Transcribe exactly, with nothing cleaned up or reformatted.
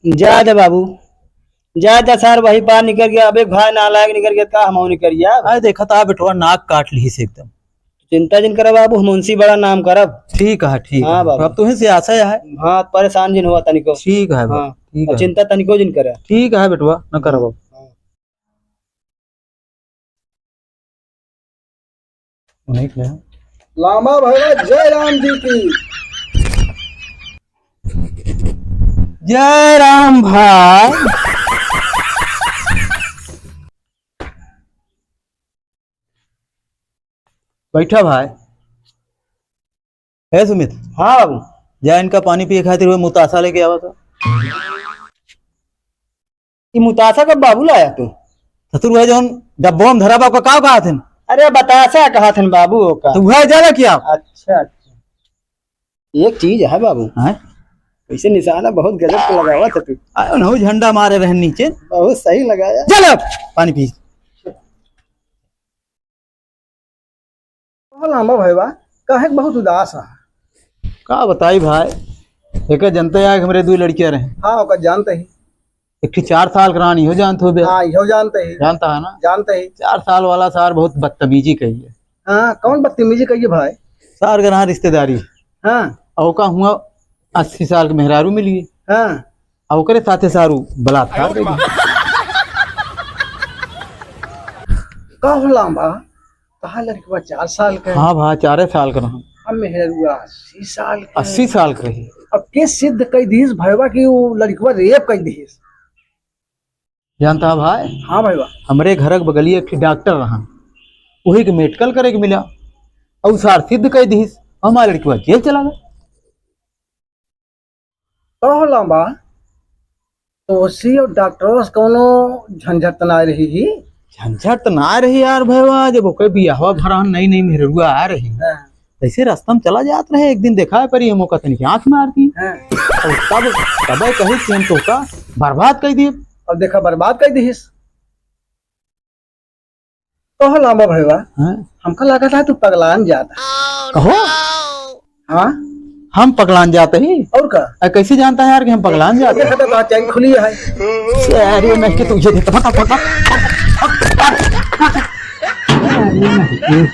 जा दे बाबू, जा दे सार, वही पार निकल गया। अब एक भाई नालायक निकल गया, का हम निकल गया? अरे देखा था बेटवा, नाक काट ली से एकदम। चिंता जिन करा बाबू, हम उनसे बड़ा नाम करब। ठीक है, ठीक हाँ है। बाबू। अब तुहीं से आशा है। हाँ, परेशान जिन हुआ तनिको। ठीक है बाबू, हाँ। ठीक और है। चिंता तनिको जिन करा। ठीक है बेटवा, न करा बाबू। हाँ। उन्हीं के हैं। लामा भैया, जय राम जी की। जय राम भाई। बैठा भाई। हे सुमित। हाँ बाबू। जा इनका पानी पिए खातिर वो मुतासा लेके आवा तो। ई मुतासा कब बाबू लाया तू? ससुर, वह जौन डब्बो में धरा बा, ओका का कहत हन? अरे बतासा कहत हन बाबू ओका। तो वह ज्यादा क्या? अच्छा, अच्छा। एक चीज है बाबू। हैं? कैसे निशाना बहुत गजब के लगावा था तू। आ, उन्हों झंडा मारे रहन नीचे। बहुत सही लगाया। चल अब पानी पी। कहो लामा भैया, काहे के बहुत उदास है? का बताई भाई, एकर जनते है कि हमरे दुइ लड़कियां रहे। हाँ, ओकर जानते ही। एक ठे चार साल के रहन, इहो जानत होबे। हाँ, इहो जानते ही। जानता है ना? जानते ही। चार साल वाला सार बहुत बदतमीजी कही है। हाँ, कौन बदतमीजी कही है भाई? सार के रहा रिश्तेदारी। हाँ। और ओका हुआ अस्सी साल के मेहरारू मिली। हाँ। और ओकरे साथे सारू बलात्कार कर दिया। का हो लामा? कहा लड़कवा चार साल का है? हाँ भा, चारे साल का रहा। अब मेहरुआ अस्सी साल का है। अस्सी साल का रही। अब के सिद्ध कई दिहिस भैया कि वो लड़कवा रेप कई दिहिस? जानता है भाई? हाँ भैया। हमरे घर के बगलिया एक ठे डॉक्टर रहा, वही के मेडिकल करे के मिला और सार सिद्ध कई दिहिस, हमारा लड़कवा जेल चला गया। कहो लामा, तो उसी और डॉक्टरों से कौनो झंझट तो ना रही ही? झंझट तो ना रही यार भैया, जब ओके बियाहवा भरान नई नई मेहरुआ आ रही, हाँ। ऐसे रास्ता में चला जात रहे, एक दिन देखा है पर ये मौका तनिक आँख मार दी। हाँ। और तब, तब कही कि हम तोका बर्बाद कर दिए। और देखा बर्बाद कर दिहिस। कहो लामा भैया, हाँ? हमका लगा था तू पगलान जाता। कहो? हाँ? हम पगलान जाते ही? और का? अरे कैसे जानता है यार कि हम पगलान जाते हैं? देखा तो चैन खुली है। अरे नहीं कि तुझे देखा, फटा, फटा। अरे नहीं।